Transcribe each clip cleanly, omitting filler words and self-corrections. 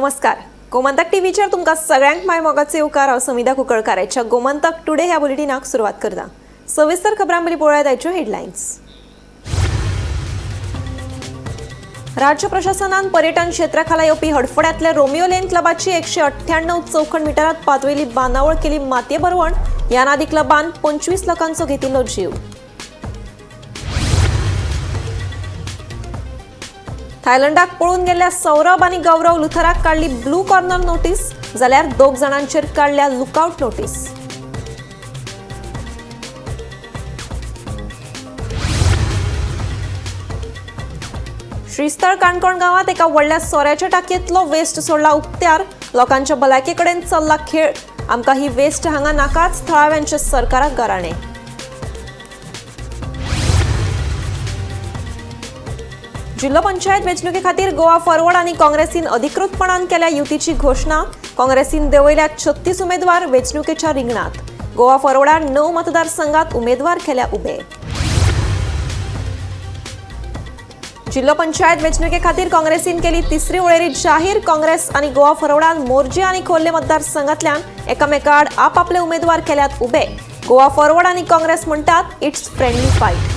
नमस्कार, गोमंतक टीव्हीचेर तुमकां सगळ्यांक माय मोगाचे येवकार. हांव समिधा कुंकळकाराच्या गोमंतक टुडे ह्या बुलेटिनाक सुरवात करता. सविस्तर खबरां पयलीं पळोवया आयच्यो हेडलायन्स. राज्य प्रशासनान पर्यटन क्षेत्राखाला येवपी हडफड्यांतल्या रोमियो लेन क्लबाची 198 चौखण मिटरात पातळिल्ली बांदावळ केली मातये भरवण. ह्या नादी क्लबान 25 लोकांचो घेतिल्लो जीव. थायलंडाक पळून गेल्ल्या सौरभ आनी गौरव लुथराक काडली ब्लू कॉर्नर नोटीस, जाल्यार दोग जाणांचेर काडल्या लुकआउट नोटीस. श्रीस्थळ काणकोण गांवात एका व्हडल्या सोऱ्याच्या टाकयेंतलो वेस्ट सोडला उक्त्यार. लोकांच्या भलायके कडेन चल्ला खेळ. आमकां ही वेस्ट हांगा नाकाच, थळाव्यांचे सरकाराक गाराणें. जिल्हो पंचायत वेंचणुके खातीर गोवा फॉरवर्ड आनी काँग्रेसीन अधिकृतपणान केल्या युतीची घोशणा. काँग्रेसीन देंवयल्या 36 उमेदवार वेंचणुकेच्या रिंगणात. गोवा फॉरवर्डान 9 मतदारसंघात उमेदवार केल्या उबे. जिल्हो पंचायत वेंचणुके खातीर काँग्रेसीन केली तिसरी वळेरी जाहीर. काँग्रेस आनी गोवा फॉरवर्डान मोरजी आनी खोर्ले मतदारसंघातल्यान एकामेका आड आपापले उमेदवार केल्यात उबे. गोवा फॉरवर्ड आनी काँग्रेस म्हणटात it's friendly fight.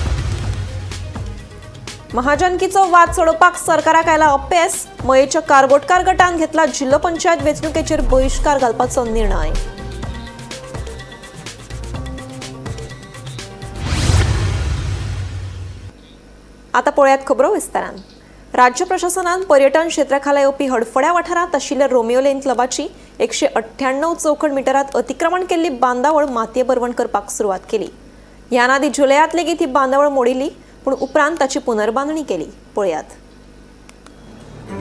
महाजनकीचो वाद सोडोवपाक सरकाराक आयला अपेस. मयेच्या कारबोटकार गटान घेतला जिल्हो पंचायत वेंचणुकेचेर बहिश्कार घालपाचो निर्णय. आता पळयात खबरो विस्तारान. राज्य प्रशासनान पर्यटन क्षेत्राखाला येवपी हडफड्या वाठारांत आशिल्ल्या रोमियो लेन क्लबाची 198 चौखण मिटरात अतिक्रमण केल्ली बांदावळ मातये भरवण करपाक सुरवात केली. ह्या आदी जुलयात लेगीत ही बांदावळ मोडिल्ली, पूण उपरांत ताची पुनर्बांदणी केली. पळयात.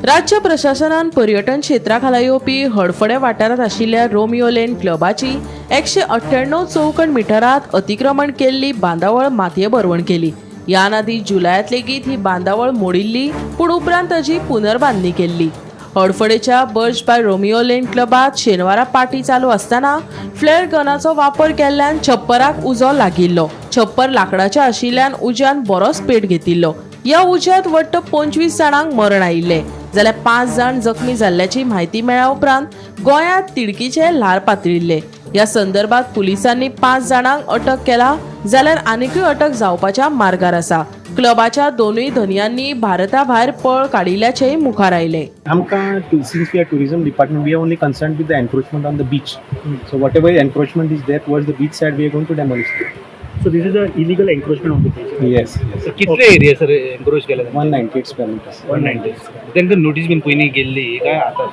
राज्य प्रशासनान पर्यटन क्षेत्राखाला येवपी हडफडें वाठारांत आशिल्ल्या रोमियो लेन क्लबाची 198 चौखण मिटरात अतिक्रमण केल्ली बांदावळ मातये भरवण केली. ह्यान आदी जुलयात लेगीत ही बांदावळ मोडिल्ली, पूण उपरांत ताची पुनर्बांदणी केल्ली. हडफडेच्या बर्च बाय रोमियो लेन क्लबात शेनवारा पार्टी चालू आसतना फ्लेअर गनाचो वापर केल्ल्यान छप्पराक उजो लागिल्लो. छप्पर लांकडाचें आशिल्ल्यान उज्यान बरोच पेट घेतिल्लो. ह्या उज्यांत वट्ट 25 जाणांक मरण आयिल्लें, जाल्यार 5 जाण जखमी जाल्ल्याची म्हायती मेळ्ळ्या उपरांत गोंयांत तिडकीचें ल्हार पातळिल्लें. ह्या संदर्भात पुलिसांनी 5 जाणांक अटक केला, जाल्यार आनिकूय अटक जावपाच्या मार्गार आसा. क्लबाच्या दोनूय धनयांनी भारता भायर पळ काडिल्ल्याचेंय मुखार आयलें. आमकां, since we are tourism department, we are only concerned with the encroachment on the beach. So whatever encroachment is there towards the beach side, we are going to demolish it. So this is a illegal encroachment on the beach. Yes, yes. कितले area sir एन्क्रोच केले? 198 square meters. 190. तांकां notice बीन पयलीं गेल्ली काय आतां?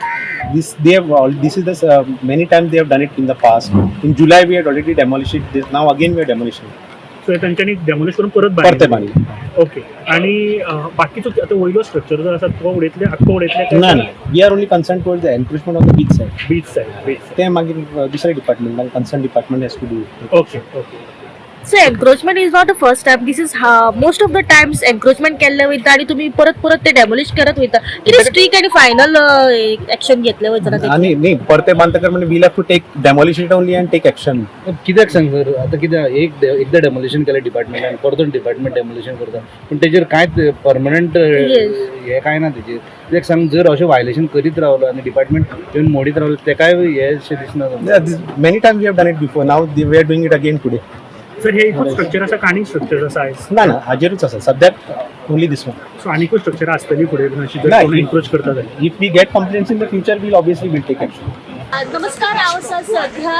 This they have all. This is the many times they have done it in the past. In July we had already demolished it. This, now again we are demolishing it. So तांच्यांनी demolish करून परत परते बांदले. बांदले. Okay, आणि बाकीचो आतां वयलो structure जो आसा तो उडयतले, आख्खो उडयतले? ना ना, we are only concerned towards the encroachment on the beach side. Beach side, beach. ते मागीर दुसरे department, concerned department has to do. Okay okay. So encroachment is not a first time. This is most of the times encroachment केल्ले वयता आणि तुम्ही परत परत ते डेमोलिश करत वयता. कितें स्ट्रीक आणि फायनल एक्शन घेतले वयता ना? आणि नाही, परते बांधतकर म्हणजे we'll have to take demolish it only and take action. कित्याक सांग सर, आतां कित्याक एक एकदां डेमोलिशन केलें डिपार्टमेंटान, परतून डिपार्टमेंट डेमोलिशन करता, पूण तेजेर कांयच परमनंट हें कांय ना तेजेर. कित्याक सांग, जर अशें वायलेशन करीत रावलो आनी डिपार्टमेंट येवन मोडीत रावलो, तेकाय हें अशें दिसना तुमकां? Yeah, this, many times we have done it before. Now we are doing it again today. Sir, हे एकूच स्ट्रक्चर आसा का आनीक स्ट्रक्चर आसा आयज? ना ना, हाजेरूच आसा सद्याक, ओनली this one. सो आनिकूय स्ट्रक्चर आसतली फुडें बीन अशी जर ना, कोण एन्क्रोच करता जाल्यार? If we get complaints in the future, we'll obviously will take action. नमस्कार, हांव आसा सध्या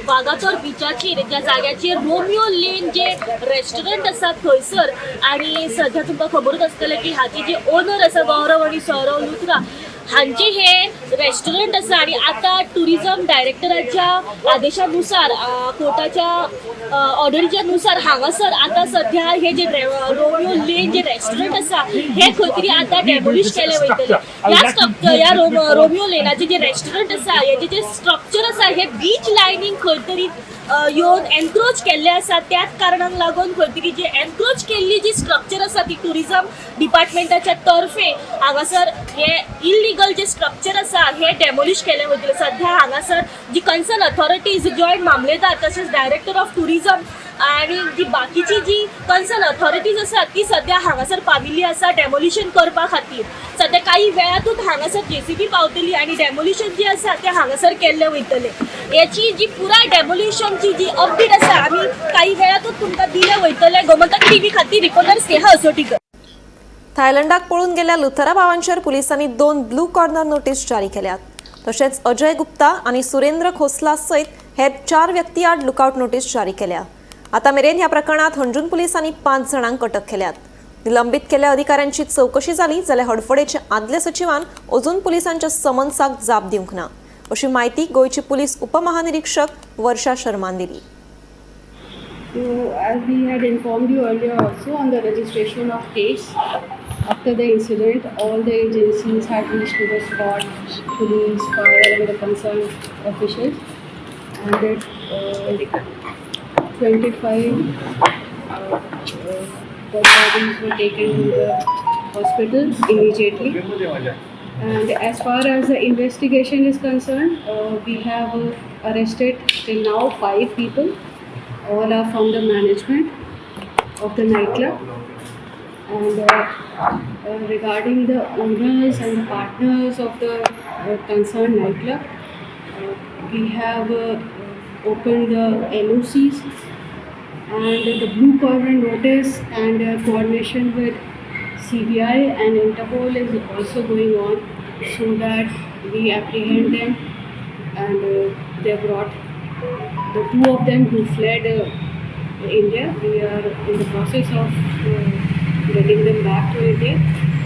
वागातोर बिचाचेर, ज्या जाग्याचेर रोमियो लेन जे रेस्टॉरंट आसा थंयसर. आणि सध्या तुमकां खबरूच आसतलें की हाचे जे ओनर आसा गौरव आणि सौरव लुथरा हांचे हे रेस्टॉरंट आसा. आणि आतां टुरिझम डायरेक्टराच्या आदेशानुसार, कोर्टाच्या ऑर्डरीच्या नुसार हांगासर आतां सध्या हे जे रोमियो लेन जे रेस्टॉरंट आसा हे खंय तरी आतां डेमोलिश केलें वयतलें. ह्या स्ट्रक्चर, ह्या रोमियो लेनाचे जे रेस्टॉरंट आसा हेजे जे स्ट्रक्चर आसा हे बीच लायनींग खंय तरी येवन एनक्रोच केल्ले आसा. त्याच कारणाक लागून खंय तरी जे एनक्रोच केल्ली जी स्ट्रक्चर आसा ती टुरिझम डिपार्टमेंटाच्या तर्फे हांगासर हे इलिगल जे स्ट्रक्चर आसा हे डेमोलिश केलें वयतलें. सध्या हांगासर जी कन्सर्न अथॉरिटीज, जॉयंट मामलेदार तशेंच डायरेक्टर ऑफ टुरिझम आनी जी बाकीची जी कन्सर्न अथॉरिटीज आसात ती सध्या हांगासर पाविल्ली आसा डेमोलिशन करपा खातीर. सध्या काही वेळातूच हांगासर जेसीबी पावतली आनी डेमोलिशन जी आसा तें हांगासर केल्लें वयतलें. हेची जी पुराय डेमोलिशनची जी अपडेट आसा आमी काही वेळातूच तुमकां दिले वयतले. गोमंतक टीव्ही खातीर रिपोर्टर स्नेहा असोटीकर. थायलंडाक पळून गेल्ल्या लुथरा भावांचेर पुलिसांनी 2 ब्लू कॉर्नर नोटीस जारी केल्यात. तशेंच अजय गुप्ता आनी सुरेंद्र खोसला सयत हेर 4 व्यक्ती आड लुकआउट नोटीस जारी केल्या. आतां मेरेन ह्या प्रकरणात हणजूण पुलिसांनी 5 जाणांक अटक केल्यात. निलंबीत केल्ल्या अधिकाऱ्यांची चवकशी जाली जाल्यार हडफडेचे आदले सचिवान अजून पुलिसांच्या समन्साक जाप दिवंक ना अशी म्हायती गोंयची पुलीस उपमहानिरीक्षक वर्षा शर्मान दिली. So, as we had informed you earlier also on the registration of case, after the incident, all the agencies had reached to the spot, police, fire and the concerned officials, and it, 25 dead bodies were taken to the hospital immediately. And as far as the investigation is concerned, we have arrested till now 5 people. All are from the management of the nightclub. And regarding the owners and the partners of the concerned nightclub, we have opened the LOCs and the blue corner notice, and coordination with CBI and Interpol is also going on so that we apprehend them, and they brought the 2 of them who fled India. We are in the process of getting them back to India,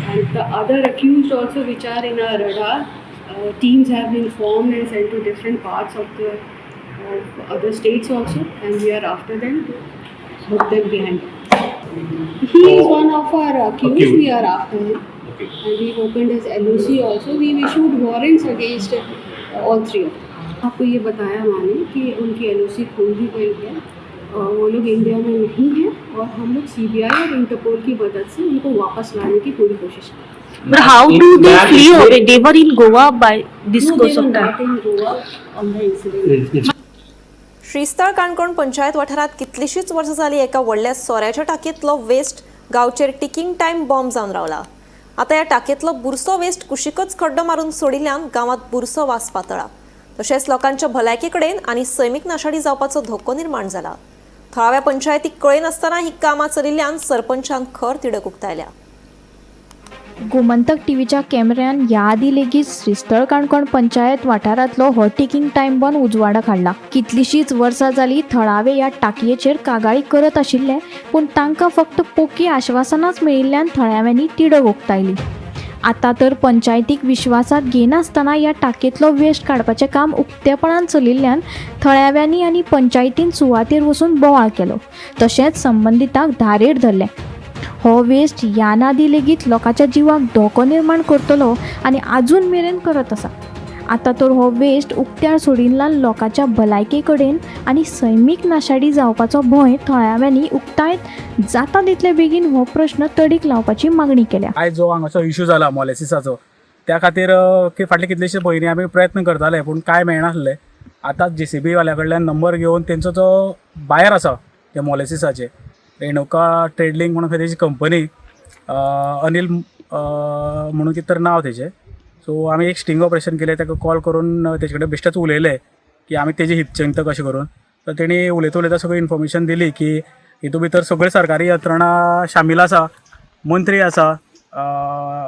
and the other accused also which are in our radar, teams have been formed and sent to different parts of the other states also, and we are after them to hook them behind. He is one of our accused. We are after him. Okay. And we've opened his LOC also. We've issued warrants against all 3 of them. आपको ये बताया मैंने कि उनकी LOC खोल दी गई है और वो लोग India में नहीं हैं और हम लोग CBI और इंटरपोल की मदद से उनको वापस लाने की पूरी कोशिश कर रहे हैं. But how do they flee away? They were in Goa by this No, they course were of time. not in Goa on the incident. Shristhal Canacona panchayat वाठारांत कितलीशींच वर्सां जालीं एका व्हडल्या सोऱ्याच्या टाकयेंतलो वेस्ट गांवचेर टिकिंग टायम बॉम्ब जावन रावला. आतां ह्या टाकयेंतलो बुरसो वेस्ट कुशीकच खड्डो मारून सोडिल्ल्यान गांवांत बुरसो वास पातळा. तशेंच लोकांच्या भलायके कडेन आनी सैमीक नाशाडी जावपाचो धोको निर्माण जाला. थळाव्या पंचायतीक कळयनासतना ही कामां चलिल्ल्यान सरपंचान खर तिडक उक्तायल्या. गोमंतक टीव्हीच्या कॅमेऱ्यान ह्या आदी लेगीत श्रीस्थळ काणकोण पंचायत वाठारांतलो हो टिकिंग टायम बॉम्ब उजवाडाक हाडला. कितलीशींच वर्सां जालीं थळावे ह्या टाकयेचेर कागाळी करत आशिल्ले, पूण तांकां फक्त पोकी आश्वासनाच मेळिल्ल्यान थळाव्यांनी तिडक उक्तायली. आतां तर पंचायतीक विश्वासांत घेनासतना ह्या टाकयेंतलो वेस्ट काडपाचें काम उक्तेपणान चलिल्ल्यान थळाव्यांनी आनी पंचायतीन सुवातेर वचून बोवाळ केलो, तशेंच संबंदितांक धारेर धरले. हो वेस्ट ह्या नादी लेगीत लोकांच्या जिवाक धोको निर्माण करतलो आनी आजून मेरेन करत आसा. आतां तर हो वेस्ट उक्त्यार सोडिल्ल्यान लोकांच्या भलायके कडेन आनी सैमीक नाशाडी जावपाचो भंय थळाव्यांनी उक्तायत जाता तितले बेगीन हो प्रश्न तडीक लावपाची मागणी केल्या. आयज जो हांगासो इशू जाला मोलेसिसाचो, त्या खातीर फाटले कितलेशे म्हयने आमी प्रयत्न करताले पूण कांय मेळनासले. आतां जेसीबी वाल्या कडल्यान नंबर घेवन तेंचो जो बायर आसा ते मोलेसिसाचे, रेणुका ट्रेडलिंग म्हणून खंय तेजी कंपनी, अनिल म्हणून कितें तर नांव तेजें. सो आमी एक स्टिंग ऑपरेशन केलें, ताका कॉल करून तेजे कडेन बेश्टेच उलयले की आमी तेजे हितचिंतक अशें करून. तर तेणी उलयता उलयता सगळी इन्फॉर्मेशन दिली की हितून भितर सगळी सरकारी यंत्रणा शामील आसा, मंत्री आसा,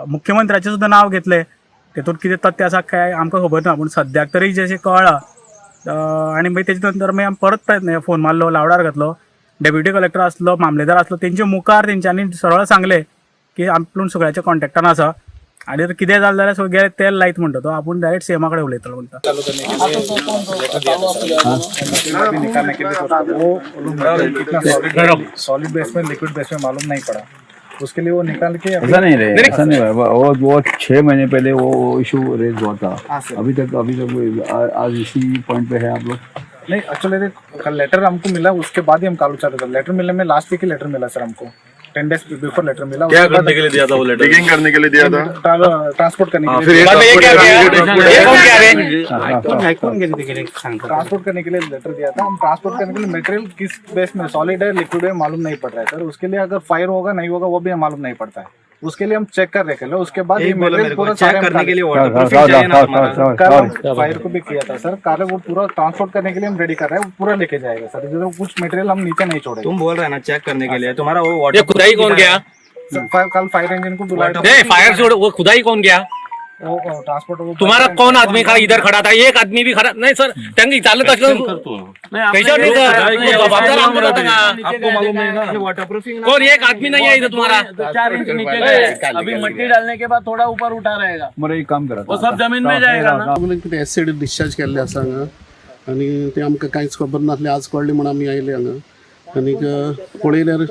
मुख्यमंत्र्याचें सुद्दां नांव घेतलें. तेतून कितें तथ्य आसा काय आमकां खबर ना, पूण सद्याक तरी जें कळ्ळां. आनी मागीर तेजे नंतर मागीर आमी परत प्रयत्न फोन मारलो, लावडार घातलो, डेप्युटी कलेक्टर आसलो, मामलेदार आसलो, तेंच्या मुखार तेंच्यांनी सरळ सांगलें की आपूण सगळ्याच्या कॉन्टेक्टान आसा आनी जर कितें जालें जाल्यार सगळें तेल लायत म्हणटा तो आपूण डायरेक्ट सीएमा कडेन उलयतलो म्हणटा. सॉलिड बेस में लिक्विड बेस में मालूम नहीं पड़ा, उसके लिए वो निकाल के ऐसा नहीं रहे, ऐसा नहीं है। वो 6 महीने पहले वो इशू रेज हुआ था। अभी तक आज इसी पॉइंट पे है आप लोग। नहीं, एक्चुअली कल लेटर हमको मिला, उसके बाद ही हम कालू चालू कर। लेटर मिलने में लास्ट वीक ही लेटर मिला सर हमको। 10 days before letter मिला। क्या करने के लिए दिया था वो लेटर? डिगिंग करने के लिए दिया था। ट्रांसपोर्ट करने हाँ, के फिर लिए। ये ट्रांसपोर्ट करने के लिए लेटर दिया था। हम ट्रांसपोर्ट करने के लिए मटेरियल किस बेस में, सॉलिड है, लिक्विड है, मालूम नहीं पड़ रहा है सर। उसके लिए अगर फायर होगा, नहीं होगा, वो भी मालूम नहीं पड़ता है। उसके लिए हम चेक कर रहे हैं। उसके बाद ये मटेरियल पूरा चेक करने के लिए कल फायर को भी किया था सर। कल वो पूरा ट्रांसपोर्ट करने के लिए हम रेडी कर रहे हैं। वो पूरा लेके जाएगा सर। जो कुछ मटेरियल हम नीचे नहीं छोड़ेंगे। तुम बोल रहे हैं ना चेक करने के लिए, तुम्हारा वो ये खुदाई कौन गया? सर, कल फायर इंजन को बुलाया था। नहीं, फायर से वो खुदाई कौन गया? वो ट्रांसपोर्ट वो तुम्हारा कौन आदमी खड़ा इधर खड़ा था? एक आदमी भी खड़ा नहीं सर। टंकी चालत कैसे नहीं सर, जबाबदार आम होता। आपको मालूम नहीं ना। कौन एक आदमी नहीं है इधर तुम्हारा? 4 इंच नीचे गए, अभी मट्टी डालने के बाद थोड़ा ऊपर उठा रहेगा। बरें, एक काम करा। वो सब जमीन में जाएगा ना। कितें एसिड डिस्चार्ज केल्लें आसा हांगा आनी तें आमकां कांयच खबर नासलें। आज कळ्ळें म्हूण आमी आयले हांगा आनीक पळयल्यार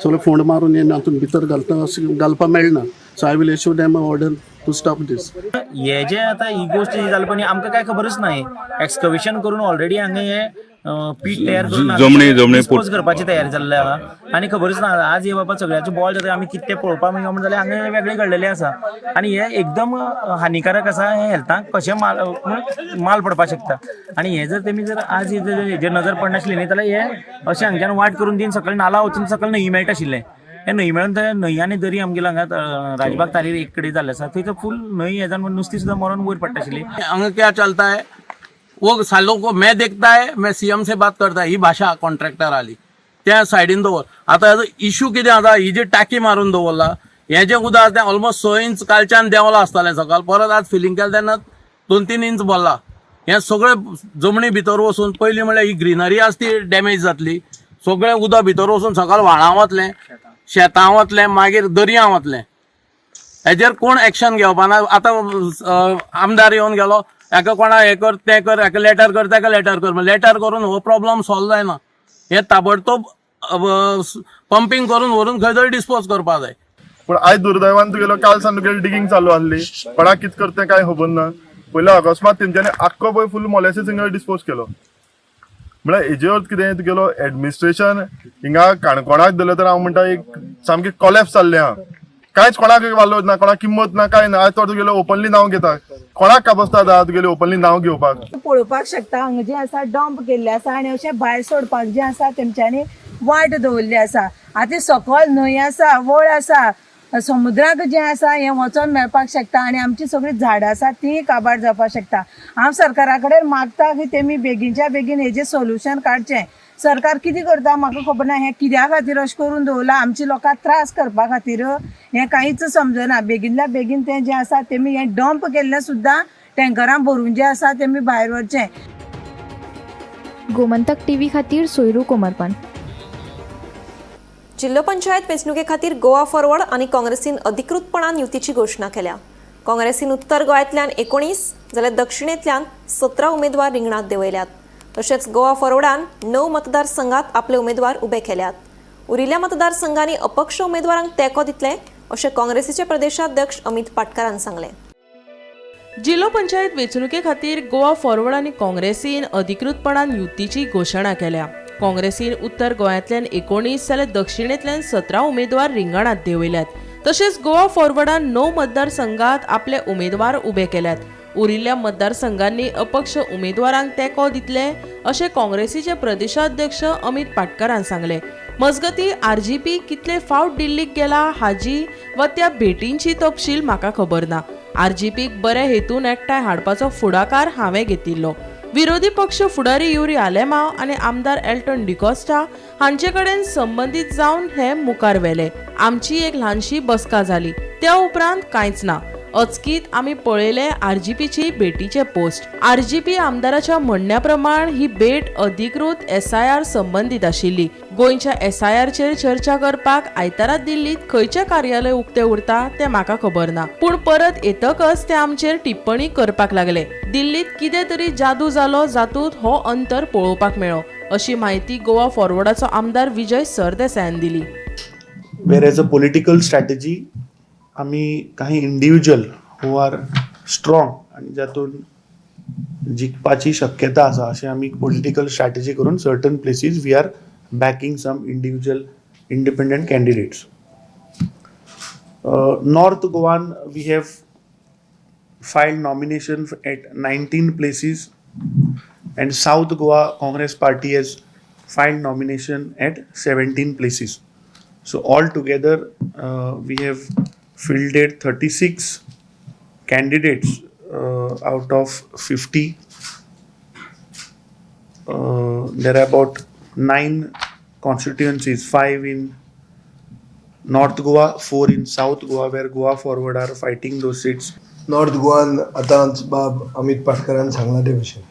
सगळें फोंड मारून हें हातून भितर घालता अशें घालपाक मेळना। So I will issue them order to stop this. हे जे आता ही गोष्ट जी जाली, पण आमकां काय खबरच नाही। एक्सकवेशन करून ऑलरेडी हांगा हे पीठ तयार करून जमणी डिस्पोज करपाची तयारी जाल्ली आहा आनी खबरच ना। आज हे बाबा सगळ्याचे बॉल जाता, आमी कितें पळोवपाक म्हण जाल्यार हांगा हे वेगळें घडलेलें आसा आनी हे एकदम हानिकारक आसा। हे हेल्थाक कशें माल माल पडपाक शकता आनी हे जर तेमी जर आज हे जर हेजेर नजर पडनाशिल्ली न्ही जाल्यार हे अशें हांगच्यान वाट करून दिवन सकयल नाला वचून सकयल न्हंय मेळटा आशिल्लें। हे न्हंय मेळून ते न्हंय आनी दरी आमगेल्या हांगा राजबाग तारीर एक कडेन जाल्लें आसा। थंय तर फूल न्हंय हेजान नुस्तीं सुद्दां मरोन वयर पडटा आशिल्ली। हांगा क्या चलता है वो सालों को मैं देखता है, मैं सीएम से बात करता है। ही भाशा कॉन्ट्रॅक्टर आली त्या सायडीन दवर। आतां हेजो इशू कितें आसा, ही जी टाकी मारून दवरला, हें जें उदक आसा तें ऑलमोस्ट 6 इंच कालच्यान देंवलां आसतालें सकाळ, परत आज फिलींग केलें तेन्ना 2-3 इंच भरला। हें सगळें जमनी भितर वचून पयलीं म्हणल्यार ही ग्रिनरी आसा ती डॅमेज जातली। सगळें उदक भितर वचून सकाळ व्हाळां वतलें, शेतां वतलें, मागीर दर्या वतलें। हेजेर कोण एक्शन घेवपाना। आतां आमदार येवन गेलो, हेका कोणा हें कर, तें कर, हेका लेटर कर, तेका लेटर कर। लेटर करून हो प्रॉब्लम सॉल्व जायना। हे ताबडतोब पंपींग करून व्हरून खंय तरी डिस्पोज करपा जाय। पूण आयज दुर्दैवान तुगेलो काल सावन तुगेली डिगींग चालू आहली। कोणाक कितें करता तें कांय खबर ना। पयलीं अकस्मात तेमच्यांनी आख्खो पळय फूल मोलेसीस हिंगा डिस्पोज केलो। म्हळ्यार हेजे अर्थ कितें, तुगेलो एडमिनिस्ट्रेशन हिंगा काणकोणाक धरलें तर हांव म्हणटा एक सामकें कॉलेप्स जाल्लें आहा। कांयच कोणाक वालोर ना, कोणाक किंमत ना, कांय ना। आयज तो तुगेलो ओपनली नांव घेता, कोणाक कापसता आतां तुगेली ओपनली नांव घेवपाक? पळोवपाक शकता, हांगा जें आसा डंप केल्लें आसा आनी अशें भायर सोडपाक जें आसा तेमच्यांनी वाट दवरली आसा। आतां सकयल न्हंय आसा, वळ आसा, समुद्राक जें आसा हें वचोन मेळपाक शकता आनी आमची सगळीं झाडां आसा तीं काबार जावपाक शकता। हांव सरकारा कडेन मागता की तेमी बेगीनच्या बेगीन हेजें सोल्युशन काडचें। सरकार कितें करता म्हाका खबर ना। हें कित्या खातीर अशें करून दवरलां, आमच्या लोकांक त्रास करपा खातीर, हें कांयच समजना। बेगीनल्या बेगीन तें जें आसा तेमी हें डंप केल्लें सुद्दां टँकरां भरून जें आसा तेमी भायर व्हरचें। गोमंतक टीव्ही खातीर सोयरू कोमरपंत। जिल्हो पंचायत वेंचणुके खातीर गोवा फॉरवर्ड आनी काँग्रेसीन अधिकृतपणान युतीची घोशणा केल्या। काँग्रेसीन उत्तर गोंयांतल्यान 19 जाल्यार दक्षिणेंतल्यान 17 उमेदवार रिंगणात देंवयल्यात। तशेंच गोवा फॉरवर्डान णव मतदारसंघात आपले उमेदवार उबे केल्यात। उरिल्ल्या मतदारसंघांनी अपक्ष उमेदवारांक तेंको दितले अशें काँग्रेसीचे प्रदेशाध्यक्ष अमित पाटकारान सांगलें। जिल्हो पंचायत वेंचणुके खातीर गोवा फॉरवर्ड आनी काँग्रेसीन अधिकृतपणान युतीची घोशणा केल्या। काँग्रेसीन उत्तर गोंयांतल्यान 19 जाल्यार दक्षिणेंतल्यान 17 उमेदवार रिंगणात देंवयल्यात। तशेंच गोवा फॉरवर्डान णव मतदारसंघात आपले उमेदवार उबे केल्यात। उरिल्ल्या मतदारसंघांनी अपक्ष उमेदवारांक तेंको दितले अशें काँग्रेसीचे प्रदेशाध्यक्ष अमित पाटकारान सांगलें। मजगतीं, आरजीपी कितले फावट दिल्लीक गेला हाजी वा त्या भेटींची तपशील म्हाका खबर ना। आरजीपीक बऱ्या हेतून एकठांय हाडपाचो फुडाकार हांवें घेतिल्लो। विरोधी पक्ष फुडारी युरी आलेमाव आनी आमदार एल्टन डिकॉस्टा हांचे कडेन संबंदीत जावन हे मुखार व्हेले। आमची एक ल्हानशी बसका जाली, त्या उपरांत कांयच ना। अचकीत आमी पळयले आरजीपीची भेटीचे पोस्ट। आरजीपी आमदाराच्या म्हणण्या प्रमाण ही भेट अधिकृत एसआयआर संबंदीत आशिल्ली। गोंयच्या एसआयआरचेर चर्चा करपाक आयतारा दिल्लीत खंयचें कार्यालय उक्तें उरता तें म्हाका खबर ना, पूण परत येतकच ते आमचेर टिप्पणी करपाक लागले। दिल्लीत कितें तरी जादू जालो जातूंत हो अंतर पळोवपाक मेळ्ळो, अशी म्हायती गोवा फॉरवर्डाचो आमदार विजय सरदेसायान दिली। Where as a political strategy आमी काही इंडिव्हिज्युअल हू आर स्ट्रॉंग आणि जातून जिखपाची शक्यता आसा अशें आमी पॉलिटिकल स्ट्रॅटेजी करून certain places we are backing some individual independent candidates. North Goan we have filed nomination at 19 places and South Goa Congress Party has filed nomination at 17 places. So all together we have fielded 36 candidates out of 50. There are about 9 constituencies, 5 in North Goa, 4 in South Goa, where Goa Forward are fighting those seats. North Goan आतांच बाब अमीत पाटकरान सांगलां ते भशेन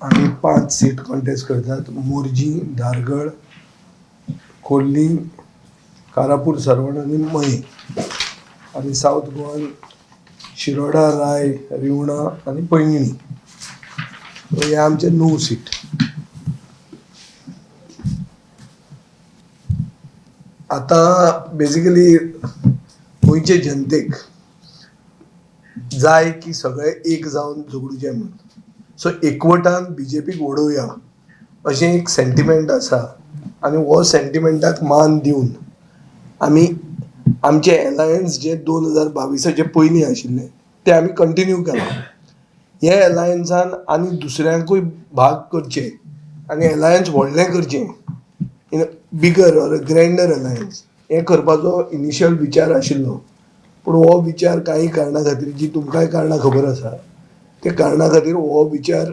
आमी 5 seat contest करतात. मोरजी, धारगळ, खोर्ली, कारापूर सर्वण आनी मये. आनी सावथ गोवान शिरोडा, राय, रिवणा आनी पैंगिणी. हे आमचे 9 सीट. आतां बेजिकली गोंयचे जनतेक जाय की सगळे एक जावन झगडुचें म्हूण. सो एकवटान बीजेपीक वडोवया अशें एक सेंटिमेंट आसा आनी हो सेंटिमेंटाक मान दिवन आमी आमचे एलायन्स जे 2022 पयलीं आशिल्लें तें आमी कंटिन्यू केलां. हे एलायन्सान आनी दुसऱ्यांकूय भाग करचे आनी एलायन्स व्हडलें करचें, in bigger or grander alliance हें करपाचो इनिशियल विचार आशिल्लो. पूण हो विचार कांय कारणां खातीर, जी तुमकांय कारणां खबर आसा, त्या कारणां खातीर हो विचार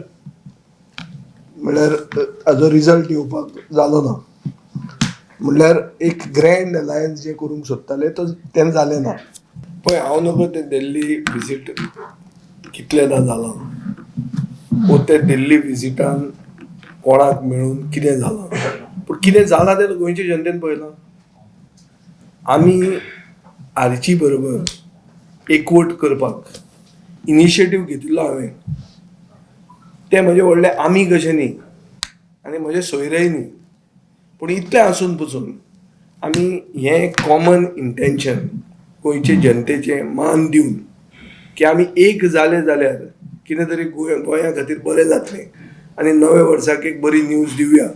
म्हणल्यार हाजो रिजल्ट येवपाक जालो ना. म्हणल्यार एक ग्रँड अलायन्स जे करूंक सोदताले तो तेन्ना जालें ना. पळय हांव नको तें दिल्ली विजीट कितलेदां जालां वो ते दिल्ली विजिटान कोणाक मेळून कितें जालां, पूण कितें जालां तें गोंयचे जनतेन पळयलां. आमी आरची बरोबर एकवट करपाक इनिशिएटीव घेतिल्लो हांवें, तें म्हजें व्हडलें आमी कशें न्ही आनी म्हजे सोयरेय न्ही, पूण इतलें आसून पसून आमी हें कॉमन इंटेंशन गोंयचे जनतेचें मान दिवन की आमी एक जाले जाल्यार कितें तरी गोंया खातीर बरें जातलें आनी नव्या वर्साक एक बरी न्यूज दिवया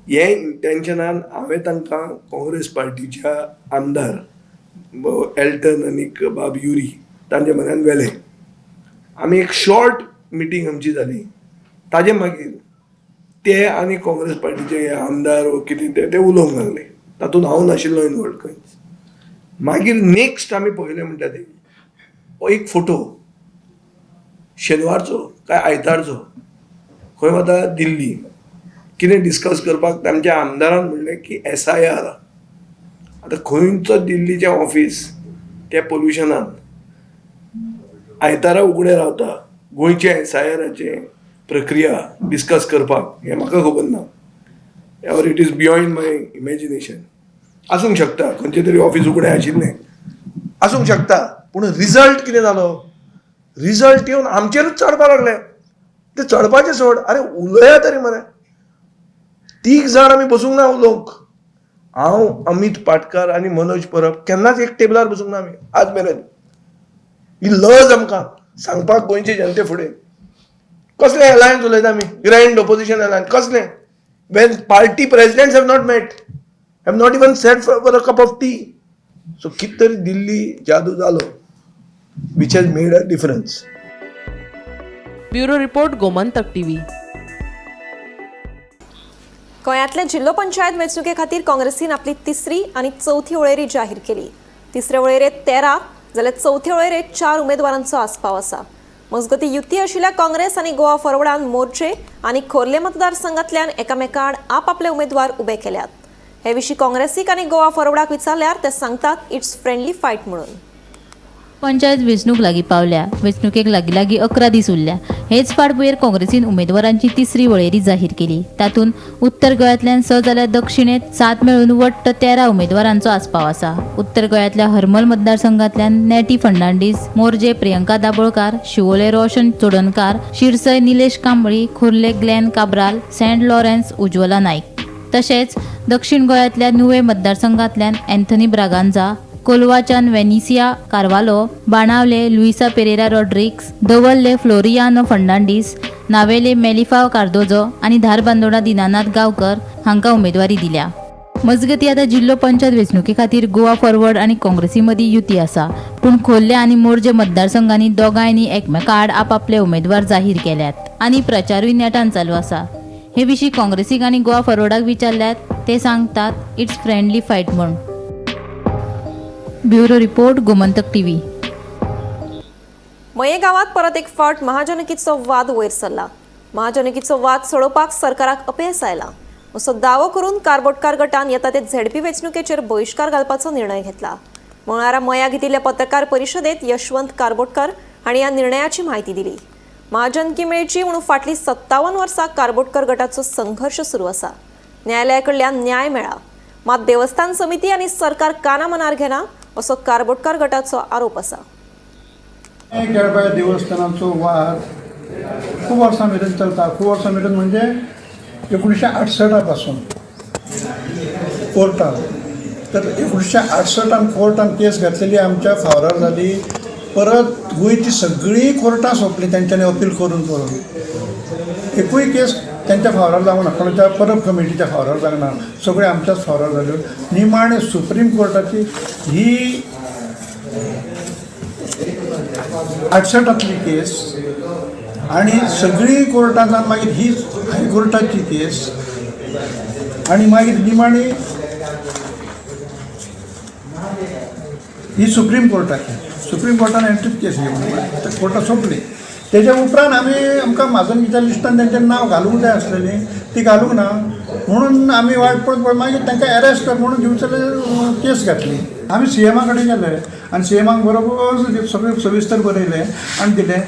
हें इंटेंशनान हांवें तांकां काँग्रेस पार्टीच्या आमदार एल्टन आनी बाब युरी तांच्या म्हऱ्यान व्हेले. आमी एक शॉर्ट मिटींग आमची जाली. ताजे मागीर ते आनी काँग्रेस पार्टीचे हे आमदार वो कितें ते उलोवंक लागले. तातूंत हांव नाशिल्लो इनवॉल्व खंयच. मागीर नेक्स्ट आमी पळयलें म्हणटा ते हो एक फोटो शेनवारचो काय आयतारचो खंय वता दिल्ली कितें डिस्कस करपाक तांच्या आमदारान म्हणलें की SIR. आतां खंयचो दिल्लीचें ऑफीस त्या पोल्युशनान आयतारा उगडें रावता गोंयच्या SIRाचें प्रक्रिया डिस्कस करपाक हें म्हाका खबर ना, or it is beyond my imagination. आसूंक शकता खंयचें तरी ऑफीस उगडें आशिल्लें आसूंक शकता, पूण रिजल्ट कितें जालो, रिजल्ट येवन आमचेरूच चडपाक लागले. ते चडपाचें सोड, अरे उलया तरी मरे. 3 जाण आमी बसूंक ना उलोवंक. हांव, अमीत पाटकार आनी मनोज परब केन्नाच एक टेबलार बसूंक ना आमी आज मेरेन. ही लज आमकां सांगपाक गोंयचे जनते फुडें. कसलें अलायन्स उलयता आमी, ग्रँड ओपोजिशन अलायन्स कसलें, when party presidents have not met, have not even sat for a cup of tea. So कितें तरी दिल्ली जादू जालो which has made a difference. Bureau report, Gomantak TV. गोंयांतले जिल्लो पंचायत वेंचणुके खातीर काँग्रेसीन आपली तिसरी आनी चवथी वळेरी जाहीर केली. तिसरे वळेरेंत 13 जाल्यार चवथे वळेरेंत 4 उमेदवारांचो आस्पाव आसा. मजगतीं युती आशिल्ल्या काँग्रेस आनी गोवा फॉरवर्डान मोर्चे आनी खोर्ले मतदारसंघांतल्यान एकामेका आड आपआपले उमेदवार उबे केल्यात. हे विशीं काँग्रेसीक आनी गोवा फॉरवर्डाक विचारल्यार ते सांगतात it's friendly fight म्हणून. पंचायत वेंचणूक लागीं पावल्या. वेंचणुकेक लागीं लागीं 11 दीस उरल्या. हेच फाटभुंयेर काँग्रेसीन उमेदवारांची तिसरी वळेरी जाहीर केली. तातूंत उत्तर गोंयांतल्यान 6 जाल्यार दक्षिणेंत 7 मेळून वट्ट 13 उमेदवारांचो आस्पाव आसा. उत्तर गोंयांतल्या हरमल मतदारसंघांतल्यान Netty Fernandes, Morjim Priyanka Dabolkar, Siolim Roshan Chodankar, Shirsai Nilesh Kambli, Khorlim Glenn Cabral, Saint Lawrence Ujwala Naik. तशेंच दक्षिण गोंयांतल्या नुवे मतदारसंघांतल्यान अँथनी ब्रागांझा, कोलवाच्यान वेनिसिया कार्वालो, बाणावले लुईसा पेरेरा रॉड्रिक्स, दवल्ले फ्लोरियानो फर्नांडीस, नावेले मेलिफा कार्दोजो आनी धारबांदोडा दिनानाथ गांवकर हांकां उमेदवारी दिल्या. मजगतीं आतां जिल्लो पंचायत वेंचणुके खातीर गोवा फॉरवर्ड आनी काँग्रेसी मदीं युती आसा, पूण खोर्ले आनी मोरजे मतदारसंघांनी दोगांयनी एकमेका आड आपापले उमेदवार जाहीर केल्यात आनी प्रचारूय नेटान चालू आसा. हे विशीं काँग्रेसीक आनी गोवा फॉरवर्डाक विचारल्यात ते सांगतात it's friendly fight म्हूण. Bureau report, Gomantak TV. Mayem गांवांत परत एक फावट महाजनकीचो वाद वयर सरला. महाजनकीचो वाद सोडोवपाक सरकाराक अपेस आयला असो दावो करून कारबोटकार गटान येता ते झेडपी वेंचणुकेचेर बहिश्कार घालपाचो निर्णय घेतला. मंगळारा मया घेतिल्ल्या पत्रकार परिशदेत यशवंत कारबोटकर हांणी ह्या निर्णयाची म्हायती दिली. महाजनकी मेळची म्हणून फाटलीं 57 वर्सां कारबोटकर गटाचो संघर्श सुरू आसा. न्यायालया कडल्यान न्याय मेळ्ळा, मात देवस्थान समिती आनी सरकार काना मनार घेना असो कारबोटकर गटाचो आरोप आसा. केळबाय देवस्थानाचो वाद खूब वर्सां मेरेन चलता. खूब वर्सां मेरेन म्हणजे 1968 पासून कोर्टान, तर 1968 कोर्टान केस घातलेली आमच्या फावरार जाली. परत गोंयची सगळीं कोर्टां सोंपली तेंच्यांनी अपील करून करून, एकूय केस तेंच्या फावरार जावंक ना, कोणाच्या परब कमिटीच्या फावरार जावंक ना, सगळें आमच्याच फावरार जाल्यो. निमाणें सुप्रीम कोर्टाची ही 68तली केस आनी सगळीं कोर्टां जावन मागीर ही हायकोर्टाची केस आनी मागीर निमाणी ही सुप्रीम कोर्टाची. सुप्रीम कोर्टान एंट्रीच केस घेवन कोर्टां सोंपली. तेज्या उपरांत आमी आमकां म्हाजनकीच्या लिस्टान तेंचें नांव घालूंक जाय आसलेलें, ती घालूंक ना म्हणून आमी वाट पळोवन पळोवन मागीर तांकां एरेस्ट कर म्हणून दिवचले केस घातली. आमी सीएमा कडेन गेले आनी सीएमाक बरोबर सगळें सविस्तर बरयलें आनी दिलें.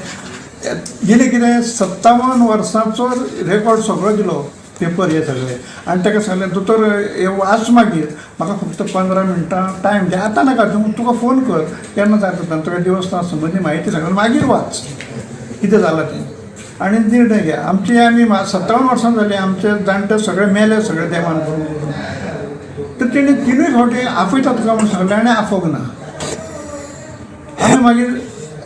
दिलें कितें 57 वर्सांचो रेकॉर्ड सगळो दिलो, पेपर हे सगळे, आनी ताका सांगलें दोतोर हे वाच, मागीर म्हाका फक्त 15 मिनटां टायम दी, आतां नाका, तुका फोन कर केन्ना जाता तुका देवस्थान संबंदी म्हायती सांगून मागीर वाच कितें जालां तें आनी निर्णय घे. आमची आमी 57 वर्सां जालीं, आमचे जाणटे सगळे मेले सगळे देवान करून करून, तर तेणी 3 फावटी आपयता तुका म्हूण सांगलें आनी आफोवंक ना. आमी मागीर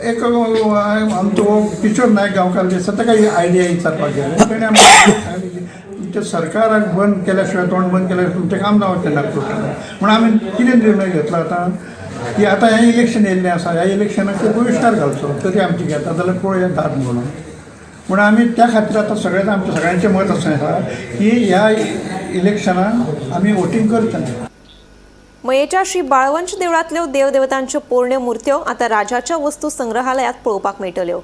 एक आमचो किशोर नायक गांवकार जे आसा ताका ही आयडिया विचारपाक गेले. तेणें आमकां सांगलें की तुमच्या सरकाराक बंद केल्या शिवाय, तोंड बंद केल्या शिवाय तुमचें काम जावचें ना टोटल. म्हणून आमी कितें निर्णय घेतला आतां की आतां हें इलेक्शन येयल्लें आसा, ह्या इलेक्शनाक बहिश्कार घालचो, तरी आमची घेता जाल्यार पळोवया दाद म्हणून. म्हणून आमी त्या खातीर आतां सगळ्यांच आमचें सगळ्यांचें मत अशें आसा की ह्या इलेक्शनाक आमी वोटींग करचें ना. मयेच्या श्री बाळवंश देवळांतल्यो देवदेवतांच्यो पोरण्यो मुर्त्यो आतां राजाच्या वस्तू संग्रहालयात पळोवपाक मेळटल्यो.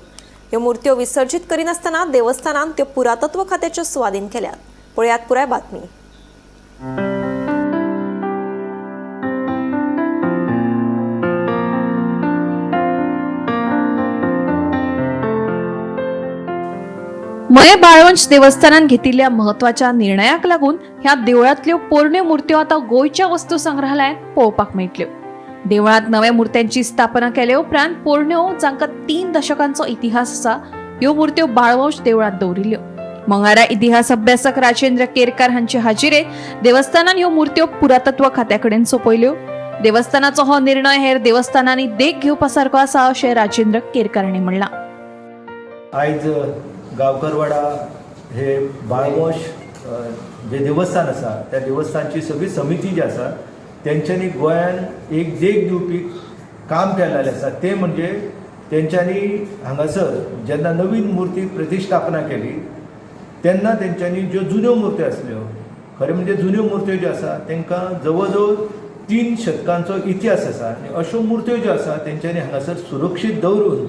ह्यो मुर्त्यो विसर्जीत करिनासतना देवस्थानान त्यो पुरातत्व खात्याच्या सुवादीन केल्यात. पळयात पुराय बातमी. मये बाळवंश देवस्थानान घेतिल्ल्या म्हत्वाच्या निर्णयाक लागून ह्या देवळांतल्यो पोरण्यो मुर्त्यो आतां गोंयच्या वस्तू संग्रहालयांत पळोवपाक मेळटल्यो. देवळांत नव्या मुर्त्यांची स्थापना केले उपरांत पोरण्यो, जांकां 3 दशकांचो इतिहास आसा, ह्यो मुर्त्यो बाळवंश देवळांत दवरिल्ल्यो. मंगळारा इतिहास अभ्यासक राजेंद्र केरकार हांचे हाजिरेत देवस्थानान ह्यो मुर्त्यो पुरातत्व खात्या कडेन सोंपयल्यो. देवस्थानाचो हो निर्णय हेर देवस्थानांनी देख घेवपा सारको आसा अशें राजेंद्र केरकार हांणी म्हणलां. आयज गांवकरवाडा हे बाळवंश जे देवस्थान आसा त्या देवस्थानची सगळी समिती जी आसा तेंच्यांनी गोंयान एक देख दिवपी काम केल्लें आसा. तें म्हणजे तेंच्यांनी हांगासर जेन्ना नवीन मुर्ती प्रतिश्ठापना केली तेन्ना तेंच्यांनी ज्यो जुन्यो मुर्त्यो आसल्यो, खरें म्हणजे जुन्यो मुर्त्यो ज्यो आसा तांकां जवळ जवळ 3 शतकांचो इतिहास आसा आनी अश्यो मुर्त्यो ज्यो आसा तेंच्यांनी हांगासर सुरक्षीत दवरून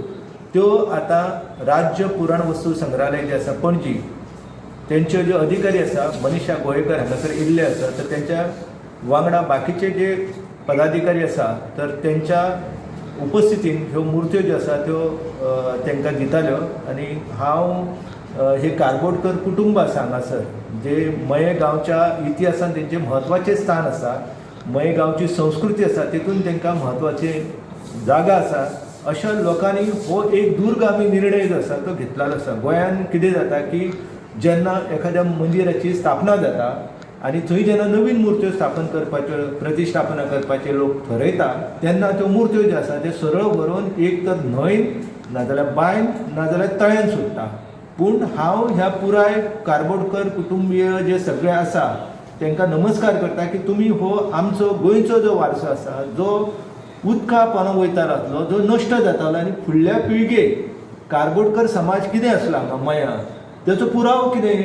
त्यो आतां राज्य पुराण वस्तू संग्रहालय जे आसा पणजी तेंच्यो ज्यो अधिकारी आसा मनीषा गोवेकर हांगासर येयल्ले आसा, तर तेंच्या वांगडा बाकीचे जे पदाधिकारी आसा तर तेंच्या उपस्थितीन ह्यो मुर्त्यो ज्यो आसा त्यो तांकां दिताल्यो. आनी हांव हे कारबोटकर कुटुंब आसा हांगासर जे मये गांवच्या इतिहासान तेंचें म्हत्वाचें स्थान आसा, मये गांवची संस्कृती आसा तेतून तांकां म्हत्वाचें जागा आसा, अशा लोकांनी हो एक दूरगामी निर्णय जो आसा तो घेतलेलो आसा. गोंयान कितें जाता की जेन्ना एखाद्या मंदिराची स्थापना जाता आनी थंय जेन्ना नवीन मुर्त्यो स्थापन करपाच्यो प्रतिश्ठापना करपाचे लोक थरयता तेन्ना त्यो मुर्त्यो ज्यो आसा त्यो सरळ व्हरून एक तर न्हंयन नाजाल्यार बांयन नाजाल्यार तळ्यान सोडटा. पूण हांव ह्या पुराय कारबोटकर कुटुंबीय जे सगळे आसा तांकां नमस्कार करता की तुमी हो आमचो गोंयचो जो वारसो आसा, जो उदका पोंदा वयता रावतलो, जो नश्ट जातालो आनी फुडल्या पिळगेक कारबोटकर समाज कितें आसलो हांगा मया तेचो पुरावो कितें,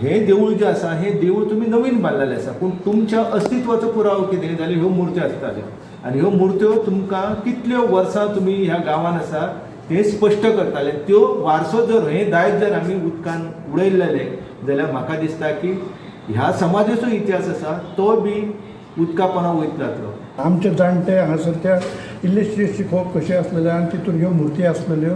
हें देवूळ जें आसा हें देवूळ तुमी नवीन बांदलेलें आसा, पूण तुमच्या अस्तित्वाचो पुरावो कितें जाल्यार ह्यो मुर्त्यो आसताल्यो आनी ह्यो मुर्त्यो तुमकां कितल्यो वर्सां तुमी ह्या गांवान आसा तें स्पश्ट करताले. त्यो वारसो जर हें दायज जर आमी उदकान उडयलेलें जाल्यार म्हाका दिसता की ह्या समाजाचो इतिहास आसा तो बी उदका पोंदा वयतलो जातलो. आमचे जाणटे हांगासर त्या इल्लीशी शिकोवप कशें आसलेलें आनी तितून ह्यो मुर्ती आसलेल्यो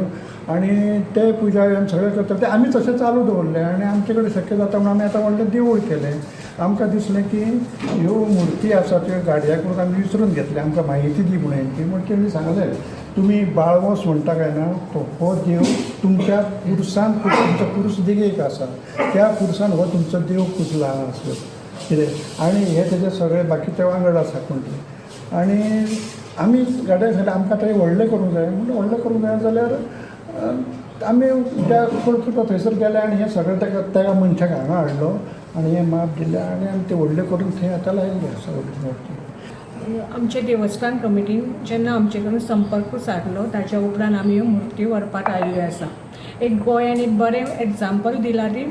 आनी ते पुजा सगळें करता ते आमी तशें चालू दवरलें आनी आमचे कडेन शक्य जाता म्हणून आमी आतां व्हडलें देवूळ केलें. आमकां दिसलें की ह्यो मुर्ती आसा त्यो गाडया करून आमी विसरून घेतले, आमकां म्हायती दी म्हणून हेंची म्हण तेणी सांगलें तुमी बाळवस म्हणटा काय ना तो हो देव तुमच्या पुरसान, तुमचो पुरूस देगेक आसा त्या पुरसान हो तुमचो देव पुजला हांगासर कितें आनी हे तेजे सगळे बाकीचे वांगड आसा कोण ते आनी आमी गाड्या सांगलें आमकां तें व्हडलें करूंक जाय म्हणून व्हडलें करूंक जाय जाल्यार आमी त्या कोलकत्ता थंयसर गेले आनी हें सगळें ताका त्या मनशाक हांगा हाडलो आनी हें माप दिलें आनी आमी तें व्हडलें करून थंय आतां लायिल्लें आसा व्हडली मूर्ती. आमचे देवस्थान कमिटीन जेन्ना आमचे कडेन संपर्क सादलो ताच्या उपरांत आमी ह्यो मुर्ती व्हरपाक आयिल्ल्यो आसा. एक गोंयान एक बरें एग्जाम्पल दिलां ती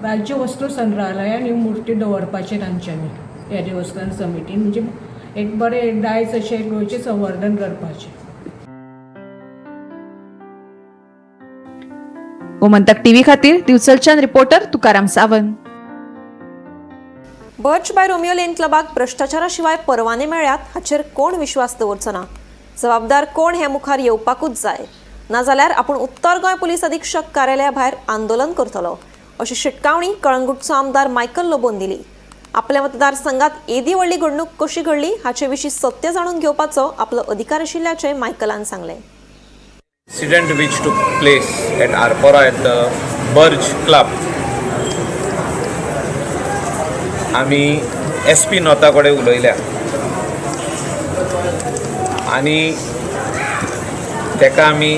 राज्य वस्तू संग्रहालयान ह्यो मुर्ती दवरपाचें तांच्यांनी ह्या देवस्थान समितीन, म्हणजे एक बरें दायज अशें गोंयचें संवर्धन करपाचें. गोमंतक टीव्ही खातीर दिवचलच्यान reporter Tukaram Sawant. Birch by Romeo Lane क्लबाक भ्रश्टाचारा शिवाय परवाने मेळ्ळ्यात हाचेर कोण विश्वास दवरचो ना. जबाबदार कोण हे मुखार येवपाकूच जाय, नाजाल्यार आपूण उत्तर गोंय पुलीस अधीक्षक कार्यालया भायर आंदोलन करतलो अशी शिटकावणी कळंगूटचो आमदार मायकल लोबोन दिली. आपल्या मतदारसंघात येदी व्हडली घडणूक कशी घडली हाचे विशीं सत्य जाणून घेवपाचो आपलो अधिकार आशिल्ल्याचें मायकलान सांगलें. Incident which took place at Arpora at the Birch Club. आमी एस पी नॉर्था कडेन उलयल्या आनी ताका आमी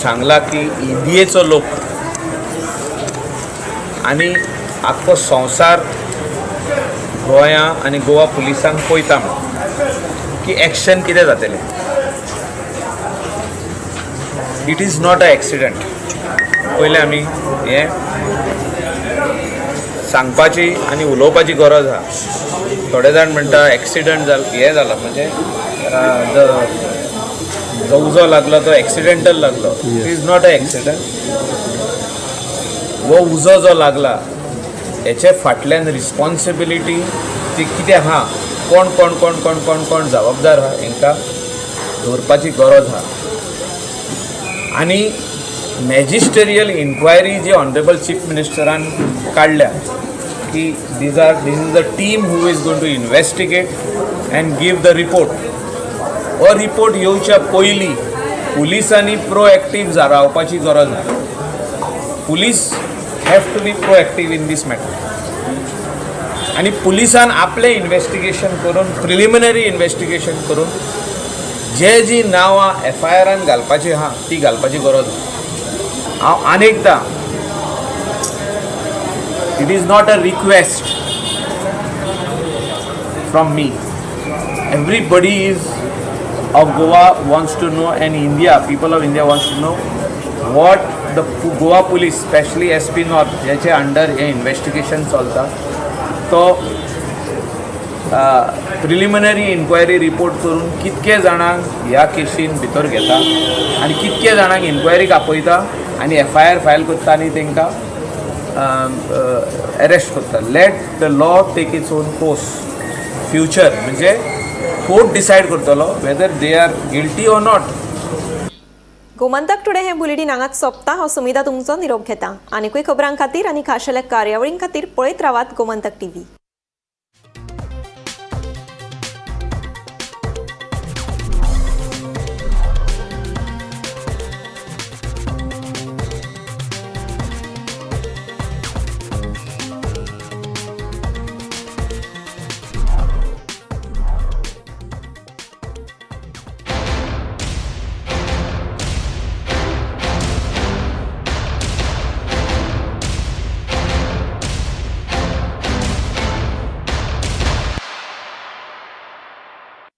सांगला की इंडियेचो लोक आनी आख्खो संवसार गोंया आनी गोवा पुलिसांक पळयता म्हूण की एक्शन कितें जातलें. It is not a accident. पयलें आमी हें सांगपाची आनी उलोवपाची गरज आसा. थोडे जाण म्हणटा एक्सिडंट जालो, हें जाला म्हणजे जो उजो लागलो तो एक्सिडेंटल लागलो. It is not a accident. हो उजो जो लागला हेचे फाटल्यान रिस्पॉन्सिबिलिटी ती कितें आहा, कोण कोण कोण कोण कोण कोण जबाबदार आहा हेंकां दवरपाची गरज आहा. आनी मॅजिस्टेरियल इन्क्वायरी जी ऑनरेबल चीफ मिनिस्टरान काडल्या की this is the team who is going to investigate and give the report. हो रिपोर्ट येवच्या पयलीं पुलिसांनी प्रोएक्टीव रावपाची गरज आहा. Police have to be proactive in this matter. आनी पुलिसान आपलें इन्वेस्टिगेशन करून, प्रिलिमिनरी इन्वेस्टिगेशन करून जे जी नांवां एफ I आरान घालपाची आहा ती घालपाची गरज आहा. हांव आनी एकदां, it is not a request from me. Everybody is of Goa wants to know and India, people of India wants to know what the Goa police, specially SP North हेचे अंडर हें इन्वेस्टिगेशन चलता, तो preliminary enquiry report करून कितके जाणांक ह्या casein भितर घेता आनी कितके जाणांक इन्क्वायरीक आपयता आनी एफ I R file करता आनी तांकां एरेस्ट करता. Let the law take its own course. Future म्हणजे कोर्ट डिसायड करतलो whether they are guilty or not. Gomantak Today हें बुलेटीन हांगाच सोंपता. हांव सुमिता तुमचो निरोप घेता. आनीकूय खबरां खातीर आनी खाशेल्या कार्यावळीं खातीर पळयत रावात गोमंतक टीव्ही.